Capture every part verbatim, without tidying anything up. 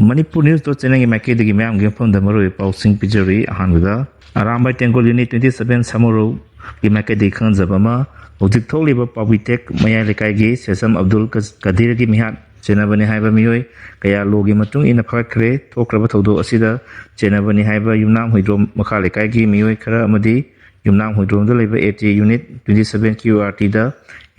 Manipur news dot ꯆꯦꯅꯦꯜꯒꯤ ꯃꯥꯏꯀꯩꯗꯒꯤ ꯃꯌꯥꯝꯒꯤ ꯃꯐꯝꯗ ꯃꯔꯨꯑꯣꯏꯕ ꯄꯥꯎꯁꯤꯡ ꯄꯤꯖꯔꯤ꯫ ꯑꯍꯥꯟꯕꯗ Arambai Tenggol unit twenty seven ꯁꯃꯨꯔꯧꯒꯤ ꯃꯥꯏꯀꯩꯗꯒꯤ ꯈꯪꯍꯟꯖꯕ ꯑꯃ, ꯍꯧꯖꯤꯛ ꯊꯣꯛꯂꯤꯕ ꯄꯥꯕ꯭ꯂꯤꯇꯦꯛ ꯃꯌꯥꯏ ꯂꯩꯀꯥꯏꯒꯤ ꯁꯦꯁꯝ ꯑꯕꯗꯨꯜ ꯀꯗꯤꯔꯒꯤ ꯃꯤꯍꯥꯠ ꯆꯦꯟꯅꯕꯅꯤ ꯍꯥꯏꯕ ꯃꯤꯑꯣꯏ ꯀꯌꯥ ꯂꯣꯒꯤ ꯃꯇꯨꯡ ꯏꯟꯅ ꯐꯒꯠꯈ꯭ꯔꯦ꯫ ꯊꯣꯛꯈ꯭ꯔꯕ ꯊꯧꯗꯣꯛ ꯑꯁꯤꯗ ꯆꯦꯟꯅꯕꯅꯤ ꯍꯥꯏꯕ ꯌꯨꯝꯅꯥꯝ ꯍꯨꯏꯗ꯭ꯔꯣꯝ ꯃꯈꯥ ꯂꯩꯀꯥꯏꯒꯤ ꯃꯤꯑꯣꯏ ꯈꯔ ꯑꯃꯗꯤ ꯌꯨꯝꯅꯥꯝ ꯍꯨꯏꯗ꯭ꯔꯣꯝꯗ ꯂꯩꯕ A T A unit twenty seven Q R ꯇꯤꯗ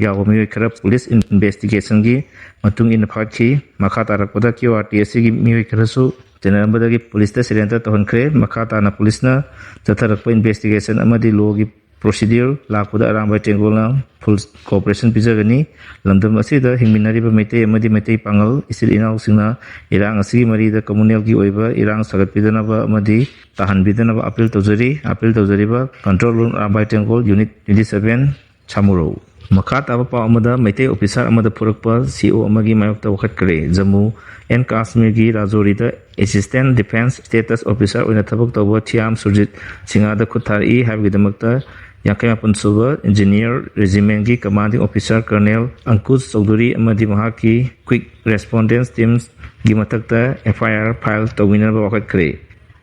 ꯌꯥꯎꯕ ꯃꯤꯑꯣꯏ ꯈꯔ ꯄꯨꯂꯤꯁ ꯏꯟꯚꯦꯁꯇꯤꯒꯦꯁꯟꯒꯤ ꯃꯇꯨꯡ ꯏꯟꯅ ꯐꯒꯠꯈꯤ꯫ ꯃꯈꯥ ꯇꯥꯔꯛꯄꯗ ꯀ꯭ꯌꯨ ꯑꯥꯔ ꯇꯤ ꯑꯁꯤꯒꯤ ꯃꯤꯑꯣꯏ ꯈꯔꯁꯨ ꯆꯦꯟꯅꯔꯝꯕꯗꯒꯤ ꯄꯨꯂꯤꯁꯇ ꯁꯔꯦꯟꯗꯔ ꯇꯧꯍꯟꯈ꯭ꯔꯦ꯫ ꯃꯈꯥ ꯇꯥꯅ ꯄꯨꯂꯤꯁꯅ ꯆꯠꯊꯔꯛꯄ ꯏꯟꯚꯦꯁꯇꯤꯒꯦꯁꯟ ꯑꯃꯗꯤ ꯂꯣꯒꯤ ꯄ꯭ꯔꯣꯁꯤꯗ꯭ꯌꯨꯔ ꯂꯥꯛꯄꯗ ꯑꯔꯥꯝꯕꯥꯏ ꯇꯦꯡꯒꯣꯜꯅ ꯐꯨꯜ ꯀꯣꯑꯣꯄꯔꯦꯁꯟ ꯄꯤꯖꯒꯅꯤ꯫ ꯂꯝꯗꯝ ꯑꯁꯤꯗ ꯍꯤꯡꯃꯤꯟꯅꯔꯤꯕ ꯃꯩꯇꯩ ꯑꯃꯗꯤ ꯃꯩꯇꯩ ꯄꯥꯉꯜ ꯏꯆꯤꯜ ꯏꯅꯥꯎꯁꯤꯡꯅ ꯏꯔꯥꯡ ꯑꯁꯤꯒꯤ ꯃꯔꯤꯗ ꯀꯝꯃꯨꯅꯦꯜꯒꯤ ꯑꯣꯏꯕ ꯏꯔꯥꯡ ꯁꯥꯒꯠꯄꯤꯗꯅꯕ ꯑꯃꯗꯤ ꯇꯥꯍꯟꯕꯤꯗꯅꯕ ꯑꯄꯤꯜ ꯇꯧꯖꯔꯤ꯫ ꯑꯄꯤꯜ ꯇꯧꯖꯔꯤꯕ control room Arambai Tenggol unit twenty seven ꯁꯥꯃꯨꯔꯧ꯫ ꯃꯈꯥ ꯇꯥꯕ ꯄꯥꯎ ꯑꯃꯗ, ꯃꯩꯇꯩ ꯑꯣꯐꯤꯁꯥꯔ ꯑꯃꯗ ꯐꯨꯔꯛꯄ ꯁꯤ ꯏ ꯑꯣ ꯑꯃꯒꯤ ꯃꯥꯌꯣꯛꯇ ꯋꯥꯀꯠꯈ꯭ꯔꯦ꯫ ꯖꯝꯃꯨ ꯑꯦꯟ ꯀꯥꯁꯃꯤꯔꯒꯤ ꯔꯥꯖꯣꯔꯤꯗ ꯑꯦꯁꯤꯁꯇꯦꯟ ꯗꯤꯐꯦꯟꯁ ꯁ꯭ꯇꯦꯇꯁ ꯑꯣꯐꯤꯁꯥꯔ ꯑꯣꯏꯅ ꯊꯕꯛ ꯇꯧꯕ ꯊꯤꯌꯥꯝ ꯁꯨꯔꯖꯤꯠ ꯁꯤꯡꯍꯗ ꯈꯨꯠ ꯊꯥꯔꯛꯏ ꯍꯥꯏꯕꯒꯤꯗꯃꯛꯇ ꯌꯥꯡꯈꯩ ꯃꯥꯄꯟ ꯁꯨꯕ engineer ꯔꯦꯖꯤꯃꯦꯟꯒꯤ commanding officer colonel ꯑꯪꯀꯨꯁ Chaudhuri ꯑꯃꯗꯤ ꯃꯍꯥꯛꯀꯤ ꯀ꯭ꯋꯤꯛ ꯔꯦꯁꯄꯣꯟꯗꯦꯟꯁ ꯇꯤꯝꯒꯤ ꯃꯊꯛꯇ ꯑꯦꯐ ꯑꯥꯏ ꯑꯥꯔ ꯐꯥꯏꯜ ꯇꯧꯕꯤꯅꯕ ꯋꯥꯀꯠꯈ꯭ꯔꯦ꯫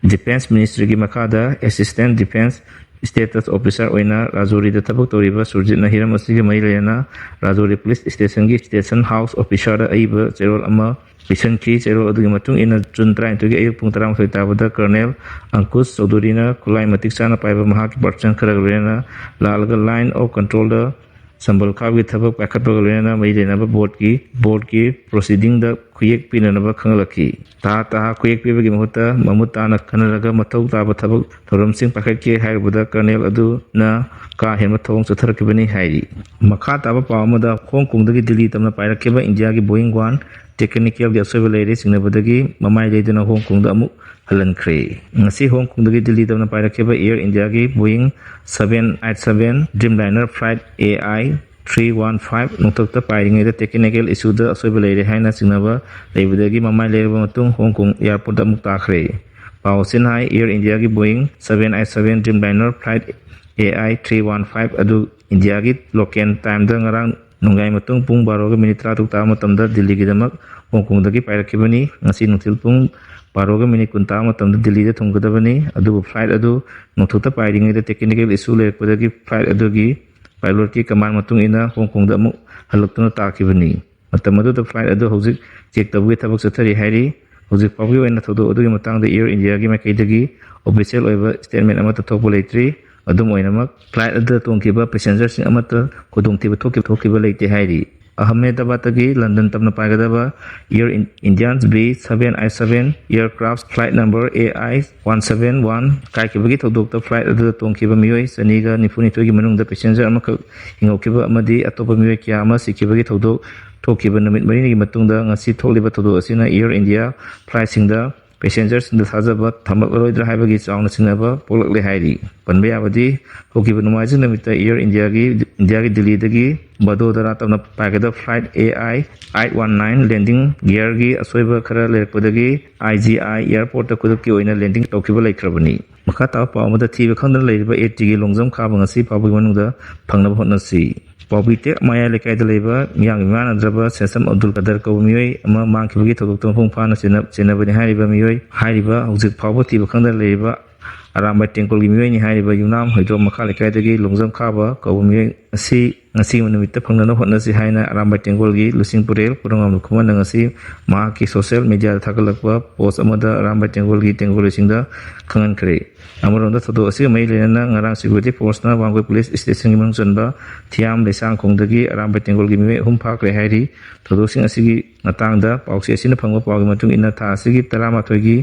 ꯗꯤꯐꯦꯟꯁ ꯃꯤꯅꯤꯁꯇ꯭ꯔꯤꯒꯤ ꯃꯈꯥꯗ ꯑꯦꯁꯤꯁꯇꯦꯟ ꯗꯤꯐꯦꯟꯁ ꯁ꯭ꯇꯦꯇꯁ ꯑꯣꯐꯤꯁꯥꯔ ꯑꯣꯏꯅ ꯔꯥꯖꯣꯔꯤꯗ ꯊꯕꯛ ꯇꯧꯔꯤꯕ ꯁꯨꯔꯖꯤꯠꯅ ꯍꯤꯔꯝ ꯑꯁꯤꯒ ꯃꯔꯤ ꯂꯩꯅꯅ ꯔꯥꯖꯣꯔꯤ ꯄꯨꯂꯤꯁ ꯁ꯭ꯇꯦꯁꯟꯒꯤ ꯁ꯭ꯇꯦꯁꯟ ꯍꯥꯎꯁ ꯑꯣꯐꯤꯁꯥꯔꯗ ꯑꯏꯕ ꯆꯦꯔꯣꯜ ꯑꯃ ꯄꯤꯁꯟꯈꯤ꯫ ꯆꯦꯔꯣꯜ ꯑꯗꯨꯒꯤ ꯃꯇꯨꯡ ꯏꯟꯅ ꯖꯨꯟ ꯇꯔꯥꯅꯤꯊꯣꯏꯒꯤ ꯑꯌꯨꯛ ꯄꯨꯡ ꯇꯔꯥꯃꯥꯊꯣꯏ ꯇꯥꯕꯗ ꯀꯔꯅꯦꯜ ꯑꯪꯀꯨꯁ ꯆꯧꯙꯨꯔꯤꯅ ꯈꯨꯠꯂꯥꯏ ꯃꯇꯤꯛ ꯆꯥꯅ ꯄꯥꯏꯕ ꯃꯍꯥꯛꯀꯤ ꯄꯥꯔꯇꯤꯁꯟ ꯈꯔꯒ ꯂꯣꯏꯅꯅ ꯂꯥꯛꯂꯒ ꯂꯥꯏꯟ ꯑꯣꯐ ꯀꯟꯇ꯭ꯔꯣꯜꯗ ꯁꯝꯕꯜ ꯈꯥꯕꯒꯤ ꯊꯕꯛ ꯄꯥꯏꯈꯠꯄꯒ ꯂꯣꯏꯅꯅ ꯃꯔꯤ ꯂꯩꯅꯕ ꯕꯣꯔꯗꯀꯤ ꯕꯣꯔꯗꯀꯤ ꯄ꯭ꯔꯣꯁꯤꯗꯤꯡꯗ ꯈꯨꯌꯦꯛ ꯄꯤꯅꯅꯕ ꯈꯪꯍꯜꯂꯛꯈꯤ꯫ ꯇꯍꯥ ꯇꯍꯥ ꯈꯨꯌꯦꯛ ꯄꯤꯕꯒꯤ ꯃꯍꯨꯠꯇ ꯃꯃꯨꯠ ꯇꯥꯅ ꯈꯟꯅꯔꯒ ꯃꯊꯧ ꯇꯥꯕ ꯊꯕꯛ ꯊꯧꯔꯝꯁꯤꯡ ꯄꯥꯏꯈꯠꯀꯦ ꯍꯥꯏꯔꯨꯕꯗ ꯀꯔꯅꯦꯜ ꯑꯗꯨꯅ ꯀꯥ ꯍꯦꯟꯕ ꯊꯧꯑꯣꯡ ꯆꯠꯊꯔꯛꯈꯤꯕꯅꯤ ꯍꯥꯏꯔꯤ꯫ ꯃꯈꯥ ꯇꯥꯕ ꯄꯥꯎ ꯑꯃꯗ, ꯍꯣꯡ ꯀꯣꯡꯗꯒꯤ ꯗꯤꯜꯂꯤ ꯇꯝꯅ ꯄꯥꯏꯔꯛꯈꯤꯕ ꯏꯟꯗꯤꯌꯥꯒꯤ ꯕꯣꯏꯡ ꯋꯥꯟ ꯇꯦꯛꯅꯤꯀꯦꯜꯒꯤ ꯑꯁꯣꯏꯕ ꯂꯩꯔꯦ ꯆꯤꯡꯅꯕꯗꯒꯤ ꯃꯃꯥꯏ ꯂꯩꯗꯨꯅ ꯍꯣꯡ ꯀꯣꯡꯗ ꯑꯃꯨꯛ ꯍꯜꯍꯟꯈ꯭ꯔꯦ꯫ ꯉꯁꯤ ꯍꯣꯡ ꯀꯣꯡꯗꯒꯤ ꯗꯤꯜꯂꯤ ꯇꯝꯅ ꯄꯥꯏꯔꯛꯈꯤꯕ ꯑꯦꯌꯔ ꯏꯟꯗꯤꯌꯥꯒꯤ Boeing seven eight seven Dreamliner flight A I three one five ꯅꯣꯡꯊꯛꯇ ꯄꯥꯏꯔꯤꯉꯩꯗ ꯇꯦꯛꯅꯤꯀꯦꯜ ꯏꯁꯨꯗ ꯑꯁꯣꯏꯕ ꯂꯩꯔꯦ ꯍꯥꯏꯅ ꯆꯤꯡꯅꯕ ꯂꯩꯕꯗꯒꯤ ꯃꯃꯥꯏ ꯂꯩꯔꯕ ꯃꯇꯨꯡ ꯍꯣꯡ ꯀꯣꯡ ꯑꯦꯌꯥꯔꯄꯣꯔꯠꯇ ꯑꯃꯨꯛ ꯇꯥꯈ꯭ꯔꯦ꯫ ꯄꯥꯎ ꯑꯁꯤꯅ ꯍꯥꯏ, ꯑꯦꯌꯔ ꯏꯟꯗꯤꯌꯥꯒꯤ Boeing seven eight seven Dreamliner flight A I three one five ꯑꯗꯨ ꯏꯟꯗꯤꯌꯥꯒꯤ ꯂꯣꯀꯦꯜ ꯇꯥꯏꯝꯗ ꯉꯔꯥꯡ ꯅꯣꯡꯌꯥꯏ ꯃꯇꯨꯡ ꯄꯨꯡ ꯕꯥꯔꯣꯒ ꯃꯤꯅꯤꯠ ꯇꯔꯥ ꯇꯔꯨꯛ ꯇꯥꯕ ꯃꯇꯝꯗ ꯗꯤꯜꯂꯤꯒꯤꯗꯃꯛ ꯍꯣꯡꯀꯣꯡꯗꯒꯤ ꯄꯥꯏꯔꯛꯈꯤꯕꯅꯤ꯫ ꯉꯁꯤ ꯅꯨꯡꯊꯤꯜ ꯄꯨꯡ ꯕꯥꯔꯣꯒ ꯃꯤꯅꯤꯠ ꯀꯨꯟ ꯇꯥꯕ ꯃꯇꯝꯗ ꯗꯤꯜꯂꯤꯗ ꯊꯨꯡꯒꯗꯕꯅꯤ꯫ ꯑꯗꯨꯕꯨ ꯐ꯭ꯂꯥꯏꯠ ꯑꯗꯨ ꯅꯣꯡꯊꯛꯇ ꯄꯥꯏꯔꯤꯉꯩꯗ technical issue ꯂꯩꯔꯛꯄꯗꯒꯤ ꯐ꯭ꯂꯥꯏꯠ ꯑꯗꯨꯒꯤ ꯄꯥꯏꯂꯣꯠꯀꯤ ꯀꯃꯥꯟ ꯃꯇꯨꯡ ꯏꯟꯅ ꯍꯣꯡꯀꯣꯡꯗ ꯑꯃꯨꯛ ꯍꯜꯂꯛꯇꯨꯅ ꯇꯥꯈꯤꯕꯅꯤ꯫ ꯃꯇꯝ ꯑꯗꯨꯗ ꯐ꯭ꯂꯥꯏꯠ ꯑꯗꯨ ꯍꯧꯖꯤꯛ ꯆꯦꯛ ꯇꯧꯕꯒꯤ ꯊꯕꯛ ꯆꯠꯊꯔꯤ ꯍꯥꯏꯔꯤ꯫ ꯍꯧꯖꯤꯛ ꯐꯥꯎꯕꯒꯤ ꯑꯣꯏꯅ ꯊꯧꯗꯣꯛ ꯑꯗꯨꯒꯤ ꯃꯇꯥꯡꯗ Air Indiaꯒꯤ ꯃꯥꯏꯀꯩꯗꯒꯤ official ꯑꯣꯏꯕ statement ꯑꯃꯠꯇ ꯊꯣꯛꯄ ꯂꯩꯇ꯭ꯔꯤ꯫ ꯑꯗꯨꯝ ꯑꯣꯏꯅꯃꯛ, ꯐ꯭ꯂꯥꯏꯠ ꯑꯗꯨꯗ ꯇꯣꯡꯈꯤꯕ passengerꯁꯤꯡ ꯑꯃꯠꯇ ꯈꯨꯗꯣꯡꯊꯤꯕ ꯊꯣꯛꯈꯤꯕ ꯊꯣꯛꯈꯤꯕ ꯂꯩꯇꯦ ꯍꯥꯏꯔꯤ꯫ ꯑꯍꯃꯦꯗꯕꯥꯗꯇꯒꯤ ꯂꯟꯗꯟ ꯇꯝꯅ ꯄꯥꯏꯒꯗꯕ Air India's B seven eight seven aircraft flight number A I one seven one ꯀꯥꯏꯈꯤꯕꯒꯤ ꯊꯧꯗꯣꯛꯇ ꯐ꯭ꯂꯥꯏꯠ ꯑꯗꯨꯗ ꯇꯣꯡꯈꯤꯕ ꯃꯤꯑꯣꯏ ꯆꯅꯤꯒ ꯅꯤꯐꯨꯅꯤꯊꯣꯏꯒꯤ ꯃꯅꯨꯡꯗ passenger ꯑꯃꯈꯛ ꯍꯤꯡꯍꯧꯈꯤꯕ ꯑꯃꯗꯤ ꯑꯇꯣꯞꯄ ꯃꯤꯑꯣꯏ ꯀꯌꯥ ꯑꯃ ꯁꯤꯈꯤꯕꯒꯤ ꯊꯧꯗꯣꯛ ꯊꯣꯛꯈꯤꯕ ꯅꯨꯃꯤꯠ ꯃꯔꯤꯅꯤꯒꯤ ꯃꯇꯨꯡꯗ ꯉꯁꯤ ꯊꯣꯛꯂꯤꯕ ꯊꯧꯗꯣꯛ ꯑꯁꯤꯅ Air India flightꯁꯤꯡꯗ passengerꯁꯤꯡꯗ ꯊꯥꯖꯕ ꯊꯝꯂꯛꯂꯔꯣꯏꯗ꯭ꯔꯥ ꯍꯥꯏꯕꯒꯤ ꯆꯥꯎꯅ ꯆꯤꯡꯅꯕ ꯄꯣꯛꯂꯛꯂꯦ ꯍꯥꯏꯔꯤ꯫ ꯄꯟꯕ ꯌꯥꯕꯗꯤ, ꯍꯧꯈꯤꯕ ꯅꯣꯡꯃꯥꯏꯖꯤꯡ ꯅꯨꯃꯤꯠꯇ Air Indiaꯒꯤ, Indiaꯒꯤ ꯗꯤꯜꯂꯤꯗꯒꯤ ꯕꯗꯣꯗꯔꯥ ꯇꯝꯅ ꯄꯥꯏꯒꯗꯕ flight A I eight one nine landing gearꯒꯤ ꯑꯁꯣꯏꯕ ꯈꯔ ꯂꯩꯔꯛꯄꯗꯒꯤ I G I airportꯇ ꯈꯨꯗꯛꯀꯤ ꯑꯣꯏꯅ landing ꯇꯧꯈꯤꯕ ꯂꯩꯈ꯭ꯔꯕꯅꯤ꯫ ꯃꯈꯥ ꯇꯥꯕ ꯄꯥꯎ ꯑꯃꯗ, ꯊꯤꯕ ꯈꯪꯗꯅ ꯂꯩꯔꯤꯕ ATꯒꯤ ꯂꯣꯡꯖꯝ ꯈꯥꯕ ꯉꯁꯤ ꯐꯥꯎꯕꯒꯤ ꯃꯅꯨꯡꯗ ꯐꯪꯅꯕ ꯍꯣꯠꯅꯁꯤ꯫ ꯄꯥꯎꯕꯤ ꯇꯦꯛ ꯃꯌꯥꯏ ꯂꯩꯀꯥꯏꯗ ꯂꯩꯕ ꯃꯤꯌꯥꯝꯒꯤ ꯃꯤꯃꯥꯟꯅꯗ꯭ꯔꯕ ꯁꯦꯁꯝ ꯑꯕꯗꯨꯜ ꯀꯗꯔ ꯀꯧꯕ ꯃꯤꯑꯣꯏ ꯑꯃ ꯃꯥꯡꯈꯤꯕꯒꯤ ꯊꯧꯗꯣꯛꯇ ꯃꯄꯨꯡ ꯐꯥꯅ ꯆꯦꯟꯅ-, ꯆꯦꯟꯅꯕꯅꯤ ꯍꯥꯏꯔꯤꯕ ꯃꯤꯑꯣꯏ ꯍꯥꯏꯔꯤꯕ ꯍꯧꯖꯤꯛ ꯐꯥꯎꯕ ꯊꯤꯕ ꯈꯪꯗꯅ ꯂꯩꯔꯤꯕ ꯑꯔꯥꯝꯕꯥꯏ ꯇꯦꯡꯀꯣꯜꯒꯤ ꯃꯤꯑꯣꯏꯅꯤ ꯍꯥꯏꯔꯤꯕ ꯌꯨꯝꯅꯥꯝ ꯍꯣꯏꯗ꯭ꯔꯣꯝ ꯃꯈꯥ ꯂꯩꯀꯥꯏꯗꯒꯤ ꯂꯣꯡꯖꯝ ꯈꯥꯕ ꯀꯧꯕ ꯃꯤꯑꯣꯏ ꯑꯁꯤ ꯉꯁꯤꯒꯤ ꯅꯨꯃꯤꯠꯇ ꯐꯪꯅꯅꯕ ꯍꯣꯠꯅꯁꯤ ꯍꯥꯏꯅ ꯑꯔꯥꯝꯕꯥꯏ ꯇꯦꯡꯀꯣꯜꯒꯤ ꯂꯨꯆꯤꯡ ꯄꯨꯔꯦꯜ ꯄꯨꯔꯪꯉꯝ ꯈꯨꯃꯟꯅ ꯉꯁꯤ ꯃꯍꯥꯛꯀꯤ social mediaꯗ ꯊꯥꯒꯠꯂꯛꯄ post ꯑꯃꯗ ꯑꯔꯥꯝꯕꯥꯏ ꯇꯦꯡꯀꯣꯜꯒꯤ ꯇꯦꯡꯀꯣꯜꯂꯤꯁꯤꯡꯗ ꯈꯪꯍꯟꯈ꯭ꯔꯦ꯫ ꯑꯃꯔꯣꯝꯗ ꯊꯧꯗꯣꯛ ꯑꯁꯤꯒ ꯃꯔꯤ ꯂꯩꯅꯅ ꯉꯔꯥꯡ security forceꯅ ꯋꯥꯡꯒꯣꯏ police stationꯒꯤ ꯃꯅꯨꯡ ꯆꯟꯕ ꯊꯤꯌꯥꯝ ꯂꯩꯁꯥꯡꯈꯣꯡꯗꯒꯤ ꯑꯔꯥꯝꯕꯥꯏ ꯇꯦꯡꯀꯣꯜꯒꯤ ꯃꯤꯑꯣꯏ ꯑꯍꯨꯝ ꯐꯥꯈ꯭ꯔꯦ ꯍꯥꯏꯔꯤ꯫ ꯊꯧꯗꯣꯛꯁꯤꯡ ꯑꯁꯤꯒꯤ ꯃꯇꯥꯡꯗ ꯄꯥꯎꯆꯦ ꯑꯁꯤꯅ ꯐꯪꯕ ꯄꯥꯎꯒꯤ ꯃꯇꯨꯡ ꯏꯟꯅ ꯊꯥ ꯑꯁꯤꯒꯤ ꯇꯔꯥꯃꯥꯊꯣꯏꯒꯤ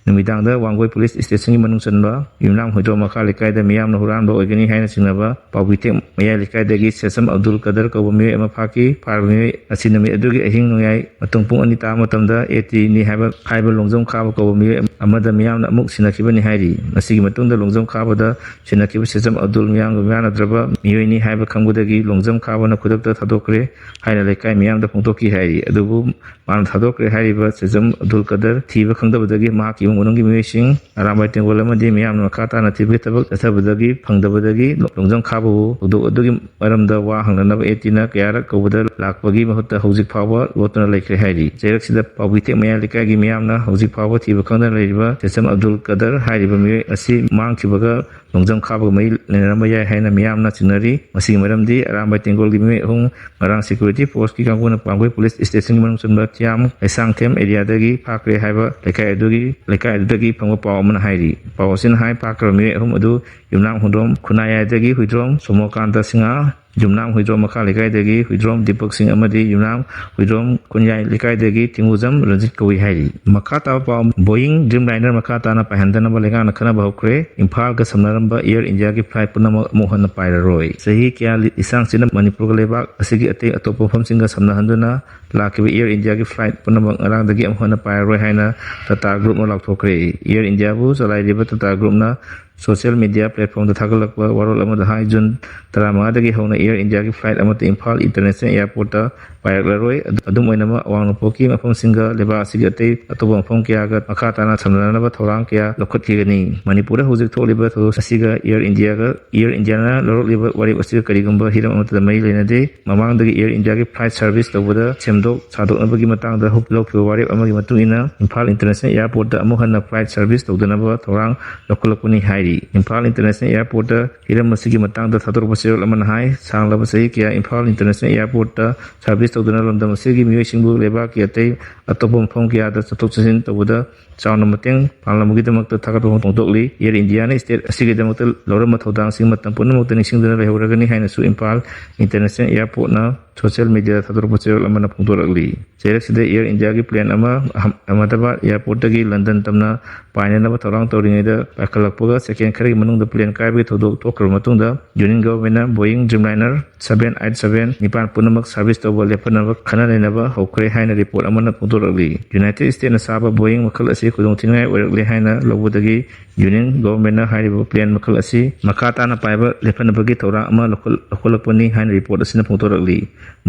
ꯅꯨꯃꯤꯗꯥꯡꯗ ꯋꯥꯡꯒꯣꯏ police stationꯒꯤ ꯃꯅꯨꯡ ꯆꯟꯕ ꯌꯨꯝꯅꯥꯝ ꯍꯣꯏꯗ꯭ꯔꯣꯝ ꯃꯈꯥ ꯂꯩꯀꯥꯏꯗ ꯃꯤꯌꯥꯝꯅ ꯍꯨꯔꯥꯟꯕ ꯑꯣꯏꯒꯅꯤ ꯍꯥꯏꯅ ꯆꯤꯡꯅꯕ ꯄꯥꯎꯕꯤꯇꯦꯛ ꯃꯌꯥꯏ ꯂꯩꯀꯥꯏꯗꯒꯤ ꯁꯦꯁꯝ ꯑꯕꯗꯨꯜ ꯀꯗꯔ ꯀꯧꯕ ꯃꯤꯑꯣꯏ ꯑꯃ ꯐꯥꯈꯤ꯫ ꯐꯥꯔꯤꯕ ꯃꯤꯑꯣꯏ ꯑꯁꯤ ꯅꯨꯃꯤꯠ ꯑꯗꯨꯒꯤ ꯑꯍꯤꯡ ꯅꯣꯡꯌꯥꯏ ꯃꯇꯨꯡ ꯄꯨꯡ ꯑꯅꯤ ꯇꯥꯕ ꯃꯇꯝꯗ ATꯅꯤ ꯍꯥꯏꯕ, ꯍꯥꯏꯕ ꯂꯣꯡꯖꯝ ꯈꯥꯕ ꯀꯧꯕ ꯃꯤꯑꯣꯏ ꯑꯃꯗ ꯃꯤꯌꯥꯝꯅ ꯑꯃꯨꯛ ꯁꯤꯟꯅꯈꯤꯕꯅꯤ ꯍꯥꯏꯔꯤ꯫ ꯃꯁꯤꯒꯤ ꯃꯇꯨꯡꯗ ꯂꯣꯡꯖꯝ ꯈꯥꯕꯗ ꯁꯤꯟꯅꯈꯤꯕ ꯁꯦꯁꯝ ꯑꯕꯗꯨꯜ ꯃꯤꯌꯥꯝꯒ ꯃꯤꯃꯥꯟꯅꯗ꯭ꯔꯕ ꯃꯤꯑꯣꯏꯅꯤ ꯍꯥꯏꯕ ꯈꯪꯕꯗꯒꯤ ꯂꯣꯡꯖꯝ ꯈꯥꯕꯅ ꯈꯨꯗꯛꯇ ꯊꯥꯗꯣꯛꯈ꯭ꯔꯦ ꯍꯥꯏꯅ ꯂꯩꯀꯥꯏ ꯃꯤꯌꯥꯝꯗ ꯐꯣꯡꯗꯣꯛꯈꯤ ꯍꯥꯏꯔꯤ꯫ ꯑꯗꯨꯕꯨ ꯃꯥꯅ ꯊꯥꯗꯣꯛꯈ꯭ꯔꯦ ꯍꯥꯏꯔꯤꯕ ꯁꯦꯁꯝ ꯑꯕꯗꯨꯜ ꯀꯗꯔ ꯊꯤꯕ ꯈꯪꯗꯕꯗꯒꯤ ꯃꯍꯥꯛꯀꯤ ꯃꯅꯨꯡꯒꯤ ꯃꯤꯑꯣꯏꯁꯤꯡ ꯑꯔꯥꯝꯕꯥꯏ ꯇꯦꯡꯒꯣꯜ ꯑꯃꯗꯤ ꯃꯤꯌꯥꯝꯅ ꯃꯈꯥ ꯇꯥꯅ ꯊꯤꯕꯒꯤ ꯊꯕꯛ ꯆꯠꯊꯕꯗꯒꯤ ꯐꯪꯗꯕꯗꯒꯤ ꯂꯣꯡꯖꯝ ꯈꯥꯕꯕꯨ ꯊꯧꯗꯣꯛ ꯑꯗꯨꯒꯤ ꯃꯔꯝꯗ ꯋꯥ ꯍꯪꯅꯅꯕ ꯑꯦ ꯇꯤꯅ ꯀꯌꯥꯔꯛ ꯀꯧꯕꯗ ꯂꯥꯛꯄꯒꯤ ꯃꯍꯨꯠꯇ ꯍꯧꯖꯤꯛ ꯐꯥꯎꯕ ꯂꯣꯠꯇꯨꯅ ꯂꯩꯈ꯭ꯔꯦ ꯍꯥꯏꯔꯤ꯫ ꯆꯩꯔꯛꯁꯤꯗ ꯄꯥꯎꯕꯤꯊꯦꯛ ꯃꯌꯥ ꯂꯩꯀꯥꯏꯒꯤ ꯃꯤꯌꯥꯝꯅ ꯍꯧꯖꯤꯛ ꯐꯥꯎꯕ ꯊꯤꯕ ꯈꯪꯗꯅ ꯂꯩꯔꯤꯕ ꯁꯦꯁꯝ ꯑꯕꯗꯨꯜ ꯀꯗꯔ ꯍꯥꯏꯔꯤꯕ ꯃꯤꯑꯣꯏ ꯑꯁꯤ ꯃꯥꯡꯈꯤꯕꯒ ꯂꯣꯡꯖꯝ ꯈꯥꯕꯒ ꯃꯔꯤ ꯂꯩꯅꯔꯝꯕ ꯌꯥꯏ ꯍꯥꯏꯅ ꯃꯤꯌꯥꯝꯅ ꯆꯤꯡꯅꯔꯤ꯫ ꯃꯁꯤꯒꯤ ꯃꯔꯝꯗꯤ ꯑꯔꯥꯝꯕꯥꯏ ꯇꯦꯡꯒꯣꯜꯒꯤ ꯃꯤꯑꯣꯏ ꯑꯍꯨꯝ ꯉꯔꯥꯡ ꯁꯦꯀ꯭ꯌꯨꯔꯤꯇꯤ ꯐꯣꯔꯁꯀꯤ ꯀꯥꯡꯕꯨꯅ ꯄꯥꯡꯒꯣꯏ ꯄꯨꯂꯤꯁ ꯁ꯭ꯇꯦꯁꯟꯒꯤ ꯃꯅꯨꯡ ꯆꯟꯕ ꯊꯤꯌꯥꯝ ꯂꯩꯁꯥꯡꯊꯦꯝ ꯑꯦꯔꯤꯌꯥꯗꯒꯤ ꯐꯥꯈ꯭ꯔꯦ ꯍꯥꯏꯕ ꯂꯩꯀꯥꯏ ꯑꯗꯨꯒꯤ, ꯂꯩꯀꯥꯏ ꯑꯗꯨꯗꯒꯤ ꯐꯪꯕ ꯄꯥꯎ ꯑꯃꯅ ꯍꯥꯏꯔꯤ꯫ ꯄꯥꯎ ꯑꯁꯤꯅ ꯍꯥꯏ, ꯐꯥꯈ꯭ꯔꯕ ꯃꯤꯑꯣꯏ ꯑꯍꯨꯝ ꯑꯗꯨ ꯌꯨꯝꯅꯥꯝ ꯍꯨꯏꯗ꯭ꯔꯣꯝ ꯈꯨꯟꯅꯥꯌꯥꯏꯗꯒꯤ ꯍꯨꯏꯗ꯭ꯔꯣꯝ ꯁꯣꯃꯣꯀꯥꯟꯇ ꯁꯤꯡꯍ, ꯌꯨꯝꯅꯥꯝ ꯍꯨꯏꯗ꯭ꯔꯣꯝ ꯃꯈꯥ ꯂꯩꯀꯥꯏꯗꯒꯤ ꯍꯨꯏꯗ꯭ꯔꯣꯝ ꯗꯤꯄꯛ ꯁꯤꯡ ꯑꯃꯗꯤ ꯌꯨꯝꯅꯥꯝ ꯍꯨꯏꯗ꯭ꯔꯣꯝ ꯈꯨꯟꯌꯥꯏ ꯂꯩꯀꯥꯏꯗꯒꯤ ꯊꯤꯡꯒꯨꯖꯝ ꯔꯟꯖꯤꯠ ꯀꯧꯏ ꯍꯥꯏꯔꯤ꯫ ꯃꯈꯥ ꯇꯥꯕ ꯄꯥꯎ, ꯕꯣꯌꯤꯡ ꯗ꯭ꯔꯤꯝ ꯂꯥꯏꯅꯔ ꯃꯈꯥ ꯇꯥꯅ ꯄꯥꯏꯍꯟꯗꯅꯕ ꯂꯩꯉꯥꯛꯅ ꯈꯟꯅꯕ ꯍꯧꯈ꯭ꯔꯦ꯫ ꯏꯝꯐꯥꯜꯒ ꯁꯝꯅꯔꯝꯕ ꯑꯦꯌꯔ ꯏꯟꯗꯤꯌꯥꯒꯤ ꯐ꯭ꯂꯥꯏꯠ ꯄꯨꯝꯅꯃꯛ ꯑꯃꯨꯛ ꯍꯟꯅ ꯄꯥꯏꯔꯔꯣꯏ꯫ ꯆꯍꯤ ꯀꯌꯥ ꯂꯤꯁꯥꯡꯁꯤꯟꯅ ꯃꯅꯤꯄꯨꯔꯒ ꯂꯩꯕꯥꯛ ꯑꯁꯤꯒꯤ ꯑꯇꯩ ꯑꯇꯣꯞꯄ ꯃꯐꯝꯁꯤꯡꯒ ꯁꯝꯅꯍꯟꯗꯨꯅ ꯂꯥꯛꯈꯤꯕ ꯑꯦꯌꯔ ꯏꯟꯗꯤꯌꯥꯒꯤ ꯐ꯭ꯂꯥꯏꯠ ꯄꯨꯝꯅꯃꯛ ꯉꯔꯥꯡꯗꯒꯤ ꯑꯃꯨꯛ ꯍꯟꯅ ꯄꯥꯏꯔꯔꯣꯏ ꯍꯥꯏꯅ ꯇꯥꯇꯥ ꯒ꯭ꯔꯨꯞꯅ ꯂꯥꯎꯊꯣꯛꯈ꯭ꯔꯦ꯫ ꯑꯦꯌꯔ ꯏꯟꯗꯤꯌꯥꯕꯨ ꯆꯂꯥꯏꯔꯤꯕ ꯇꯥꯇꯥ ꯒ꯭ꯔꯨꯞꯅ ꯁꯣꯁꯤꯌꯦꯜ ꯃꯤꯗꯤꯌꯥ ꯄ꯭ꯂꯦꯠꯐꯣꯝꯗ ꯊꯥꯒꯠꯂꯛꯄ ꯋꯥꯔꯣꯜ ꯑꯃꯗ ꯍꯥꯏ, ꯖꯨꯟ ꯇꯔꯥꯃꯉꯥꯗꯒꯤ ꯍꯧꯅ ꯑꯦꯌꯔ ꯏꯟꯗꯤꯌꯥꯒꯤ ꯐ꯭ꯂꯥꯏꯠ ꯑꯃꯠꯇ ꯏꯝꯐꯥꯜ ꯏꯟꯇꯔꯅꯦꯁꯅꯦꯜ ꯑꯦꯌꯔꯄꯣꯔꯠꯇ ꯄꯥꯏꯔꯛꯂꯔꯣꯏ꯫ ꯑꯗꯨꯝ ꯑꯣꯏꯅꯃꯛ, ꯑꯋꯥꯡ ꯅꯣꯡꯄꯣꯛꯀꯤ ꯃꯐꯝꯁꯤꯡꯒ ꯂꯩꯕꯥꯛ ꯑꯁꯤꯒꯤ ꯑꯇꯩ ꯑꯇꯣꯞꯄ ꯃꯐꯝ ꯀꯌꯥꯒ ꯃꯈꯥ ꯇꯥꯅ ꯁꯝꯅꯅꯕ ꯊꯧꯔꯥꯡ ꯀꯌꯥ ꯂꯧꯈꯠꯈꯤꯒꯅꯤ꯫ ꯃꯅꯤꯄꯨꯔꯗ ꯍꯧꯖꯤꯛ ꯊꯣꯛꯂꯤꯕ ꯊꯧꯗꯣꯛ ꯑꯁꯤꯒ ꯑꯦꯌꯔ ꯏꯟꯗꯤꯌꯥꯒ, ꯑꯦꯌꯔ ꯏꯟꯗꯤꯌꯥꯅ ꯂꯧꯔꯛꯂꯤꯕ ꯋꯥꯔꯦꯞ ꯑꯁꯤꯒ ꯀꯔꯤꯒꯨꯝꯕ ꯍꯤꯔꯝ ꯑꯃꯠꯇꯗ ꯃꯔꯤ ꯂꯩꯅꯗꯦ꯫ ꯃꯃꯥꯡꯗꯒꯤ ꯑꯦꯌꯔ ꯏꯟꯗꯤꯌꯥꯒꯤ ꯐ꯭ꯂꯥꯏꯠ ꯁꯥꯔꯚꯤꯁ ꯇꯧꯕꯗ ꯁꯦꯝꯗꯣꯛ ꯁꯥꯗꯣꯛꯅꯕꯒꯤ ꯃꯇꯥꯡꯗ ꯍꯧ-, ꯂꯧꯈꯤꯕ ꯋꯥꯔꯦꯞ ꯑꯃꯒꯤ ꯃꯇꯨꯡ ꯏꯟꯅ ꯏꯝꯐꯥꯜ ꯏꯟꯇꯔꯅꯦꯁꯅꯦꯜ ꯑꯦꯌꯔꯄꯣꯔꯠꯇ ꯑꯃꯨꯛ ꯍꯟꯅ ꯐ꯭ꯂꯥꯏꯠ ꯁꯥꯔꯚꯤꯁ ꯇꯧꯗꯅꯕ ꯊꯧꯔꯥꯡ ꯂꯧꯈꯠꯂꯛꯄꯅꯤ ꯍꯥꯏꯔꯤ꯫ ꯏꯝꯐꯥꯜ ꯏꯟꯇꯔꯅꯦꯁꯅꯦꯜ ꯑꯦꯌꯔꯄꯣꯔꯠꯇ ꯍꯤꯔꯝ ꯑꯁꯤꯒꯤ ꯃꯇꯥꯡꯗ ꯊꯥꯗꯣꯔꯛꯄ ꯆꯦꯔꯣꯜ ꯑꯃꯅ ꯍꯥꯏ, ꯁꯥꯡꯂꯕ ꯆꯍꯤ ꯀꯌꯥ ꯏꯝꯐꯥꯜ ꯏꯟꯇꯔꯅꯦꯁꯅꯦꯜ ꯑꯦꯌꯔꯄꯣꯔꯠꯇ ꯁꯥꯔꯚꯤꯁ ꯇꯧꯗꯨꯅ ꯂꯝꯗꯝ ꯑꯁꯤꯒꯤ ꯃꯤꯑꯣꯏꯁꯤꯡꯕꯨ ꯂꯩꯕꯥꯛꯀꯤ ꯑꯇꯩ ꯑꯇꯣꯞꯄ ꯃꯐꯝ ꯀꯌꯥꯗ ꯆꯠꯊꯣꯛ ꯆꯠꯁꯤꯟ ꯇꯧꯕꯗ ꯆꯥꯎꯅ ꯃꯇꯦꯡ ꯄꯥꯡꯂꯝꯕꯒꯤꯗꯃꯛꯇ ꯊꯥꯒꯠꯄ ꯐꯣꯡꯗꯣꯛꯂꯤ꯫ ꯑꯦꯌꯔ ꯏꯟꯗꯤꯌꯥꯅ ꯁ꯭ꯇꯦꯠ ꯑꯁꯤꯒꯤꯗꯃꯛꯇ ꯂꯧꯔꯝꯕ ꯊꯧꯗꯥꯡꯁꯤꯡ ꯃꯇꯝ ꯄꯨꯝꯅꯃꯛꯇ ꯅꯤꯡꯁꯤꯡꯗꯨꯅ ꯂꯩꯍꯧꯔꯒꯅꯤ ꯍꯥꯏꯅꯁꯨ ꯏꯝꯐꯥꯜ ꯏꯟꯇꯔꯅꯦꯁꯅꯦꯜ ꯑꯦꯌꯔꯄꯣꯔꯠꯅ ꯁꯣꯁꯤꯌꯦꯜ ꯃꯤꯗꯤꯌꯥꯗ ꯊꯥꯗꯣꯔꯛꯄ ꯆꯦꯔꯣꯜ ꯑꯃꯅ ꯐꯣꯡꯗꯣꯔꯛꯂꯤ꯫ ꯆꯩꯔꯛꯁꯤꯗ ꯑꯦꯌꯔ ꯏꯟꯗꯤꯌꯥꯒꯤ ꯄ꯭ꯂꯦꯟ ꯑꯃ ꯑꯍꯝ-, ꯑꯍꯃꯗꯥꯕꯥꯗ ꯑꯦꯌꯔꯄꯣꯔꯠꯇꯒꯤ ꯂꯟꯗꯟ ꯇꯝꯅ ꯄꯥꯏꯅꯅꯕ ꯊꯧꯔꯥꯡ ꯇꯧꯔꯤꯉꯩꯗ ꯄꯥꯏꯈꯠꯂꯛꯄꯒ ꯁꯦꯀꯦꯟ ꯈꯔꯒꯤ ꯃꯅꯨꯡꯗ ꯄ꯭ꯂꯦꯟ ꯀꯥꯏꯕꯒꯤ ꯊꯧꯗꯣꯛ ꯊꯣꯛꯈ꯭ꯔꯕ ꯃꯇꯨꯡꯗ ꯌꯨꯅꯤꯌꯟ ꯒꯣꯚꯔꯟꯃꯦꯟꯠꯅ ꯕꯣꯌꯤꯡ ꯗ꯭ꯔꯤꯝꯂꯥꯏꯅꯔ ꯁꯕꯦꯟ ꯑꯩꯠ ꯁꯕꯦꯟ ꯅꯤꯄꯥꯟ ꯄꯨꯝꯅꯃꯛ ꯁꯥꯔꯚꯤꯁ ꯇꯧꯕ ꯂꯦꯞ-, ꯐꯅꯕ ꯈꯟꯅ ꯅꯩꯅꯕ ꯍꯧꯈ꯭ꯔꯦ ꯍꯥꯏꯅ ꯔꯤꯄꯣꯔꯠ ꯑꯃꯅ ꯐꯣꯡꯗꯣꯔꯛꯂꯤ꯫ ꯌꯨꯅꯥꯏꯇꯦꯗ ꯁ꯭ꯇꯦꯠꯅ ꯁꯥꯕ ꯕꯣꯌꯤꯡ ꯃꯈꯜ ꯑꯁꯤ ꯈꯨꯗꯣꯡꯊꯤꯅꯤꯡꯉꯥꯏ ꯑꯣꯏꯔꯛꯂꯦ ꯍꯥꯏꯅ ꯂꯧꯕꯗꯒꯤ ꯌꯨꯅꯤꯌꯟ ꯒꯣꯚꯔꯟꯃꯦꯟꯠꯅ ꯍꯥꯏꯔꯤꯕ ꯄ꯭ꯂꯦꯟ ꯃꯈꯜ ꯑꯁꯤ ꯃꯈꯥ ꯇꯥꯅ ꯄꯥꯏꯕ ꯂꯦꯞꯍꯟꯅꯕꯒꯤ ꯊꯧꯔꯥꯡ ꯑꯃ ꯂꯧꯈꯠ-, ꯂꯧꯈꯠꯂꯛꯄꯅꯤ ꯍꯥꯏꯅ ꯔꯤꯄꯣꯔꯠ ꯑꯁꯤꯅ ꯐꯣꯡꯗꯣꯔꯛꯂꯤ꯫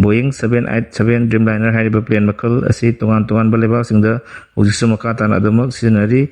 ꯕꯣꯌꯤꯡ seven eight seven Dreamliner ꯍꯥꯏꯔꯤꯕ ꯄ꯭ꯂꯦꯟ ꯃꯈꯜ ꯑꯁꯤ ꯇꯣꯉꯥꯟ ꯇꯣꯉꯥꯟꯕ ꯂꯩꯕꯥꯛꯁꯤꯡꯗ ꯍꯧꯖꯤꯛꯁꯨ ꯃꯈꯥ ꯇꯥꯅ ꯑꯗꯨꯃꯛ ꯁꯤꯖꯤꯟꯅꯔꯤ꯫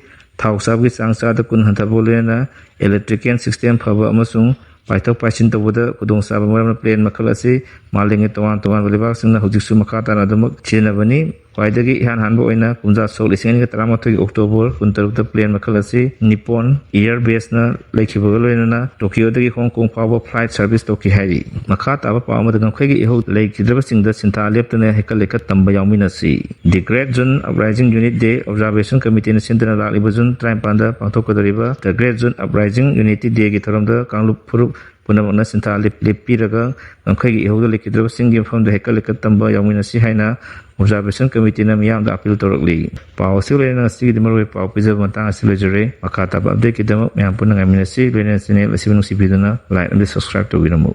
ꯊꯥꯎ ꯆꯥꯕꯒꯤ ꯆꯥꯡ ꯆꯥꯗ ꯀꯨꯟ ꯍꯟꯊꯕꯒ ꯂꯣꯏꯅꯅ electrical system ꯐꯕ ꯑꯃꯁꯨꯡ ꯄꯥꯏꯊꯣꯛ ꯄꯥꯏꯁꯤꯟ ꯇꯧꯕꯗ ꯈꯨꯗꯣꯡꯆꯥꯕ ꯃꯔꯝꯅ ꯄ꯭ꯂꯦꯟ ꯃꯈꯜ ꯑꯁꯤ ꯃꯥꯂꯦꯝꯒꯤ ꯇꯣꯉꯥꯟ ꯇꯣꯉꯥꯟꯕ ꯂꯩꯕꯥꯛꯁꯤꯡꯅ ꯍꯧꯖꯤꯛꯁꯨ ꯃꯈꯥ ꯇꯥꯅ ꯑꯗꯨꯃꯛ ꯁꯤꯖꯤꯟꯅꯕꯅꯤ꯫ ꯈ꯭ꯋꯥꯏꯗꯒꯤ ꯏꯍꯥꯟ ꯍꯥꯟꯕ ꯑꯣꯏꯅ ꯀꯨꯝꯖꯥ ꯁꯣꯛ ꯂꯤꯁꯤꯡ ꯑꯅꯤꯒ ꯇꯔꯥꯃꯥꯊꯣꯏꯒꯤ ꯑꯣꯛꯇꯣꯕꯔ ꯀꯨꯟꯇꯔꯨꯛꯇ ꯄ꯭ꯂꯦꯟ ꯃꯈꯜ ꯑꯁꯤ Nippon Air Baseꯅ ꯂꯩꯈꯤꯕꯒ ꯂꯣꯏꯅꯅ ꯇꯣꯀꯤꯌꯣꯗꯒꯤ ꯍꯣꯡ ꯀꯣꯡ ꯐꯥꯎꯕ flight service ꯇꯧꯈꯤ ꯍꯥꯏꯔꯤ꯫ ꯃꯈꯥ ꯇꯥꯕ ꯄꯥꯎ ꯑꯃꯗ ꯉꯝꯈꯩꯒꯤ ꯏꯍꯧ ꯂꯩꯈꯤꯗ꯭ꯔꯕꯁꯤꯡꯗ ꯁꯤꯟꯊꯥ ꯂꯦꯞꯇꯅ ꯍꯦꯛꯀꯠ ꯂꯩꯈꯠ ꯇꯝꯕ ꯌꯥꯎꯃꯤꯟꯅꯁꯤ꯫ The Great June Uprising Unit Day Observation Committeeꯅ ꯁꯤꯟꯗꯨꯅ ꯂꯥꯛꯂꯤꯕ ꯖꯨꯟ ꯇꯔꯥꯅꯤꯄꯥꯟꯗ ꯄꯥꯡꯊꯣꯛꯀꯗꯧꯔꯤꯕ The Great June Uprising Unity Dayꯒꯤ ꯊꯧꯔꯝꯗ ꯀꯥꯡꯂꯨꯞ ꯐꯨꯔꯨꯞ ꯄꯨꯝꯅꯃꯛꯅ ꯁꯤꯟꯊꯥ ꯂꯦꯞ-, ꯂꯦꯞꯄꯤꯔꯒ ꯉꯝꯈꯩꯒꯤ ꯏꯍꯧꯗ ꯂꯩꯈꯤꯗ꯭ꯔꯕꯁꯤꯡꯒꯤ ꯃꯐꯝꯗ ꯍꯦꯛꯀꯠ ꯂꯩꯈꯠ ꯇꯝꯕ ꯌꯥꯎꯃꯤꯟꯅꯁꯤ ꯍꯥꯏꯅ Observation Committeeꯅ ꯃꯤꯌꯥꯝꯗ appeal ꯇꯧꯔꯛꯂꯤ꯫ ꯄꯥꯎ ꯑꯁꯤꯒ ꯂꯣꯏꯅꯅ ꯉꯁꯤꯒꯤꯗꯤ ꯃꯔꯨꯑꯣꯏꯕ ꯄꯥꯎ ꯄꯤꯖꯕ ꯃꯇꯥꯡ ꯑꯁꯤ ꯂꯣꯏꯖꯔꯦ꯫ ꯃꯈꯥ ꯇꯥꯕ updateꯀꯤꯗꯃꯛ ꯃꯌꯥꯝ ꯄꯨꯟꯅ ꯉꯥꯏꯃꯤꯟꯅꯁꯤ꯫ ꯂꯣꯏꯅꯅ channel ꯑꯁꯤꯕꯨ ꯅꯨꯡꯁꯤꯕꯤꯗꯨꯅ like ꯑꯃꯗꯤ subscribe ꯇꯧꯕꯤꯔꯝꯃꯨ꯫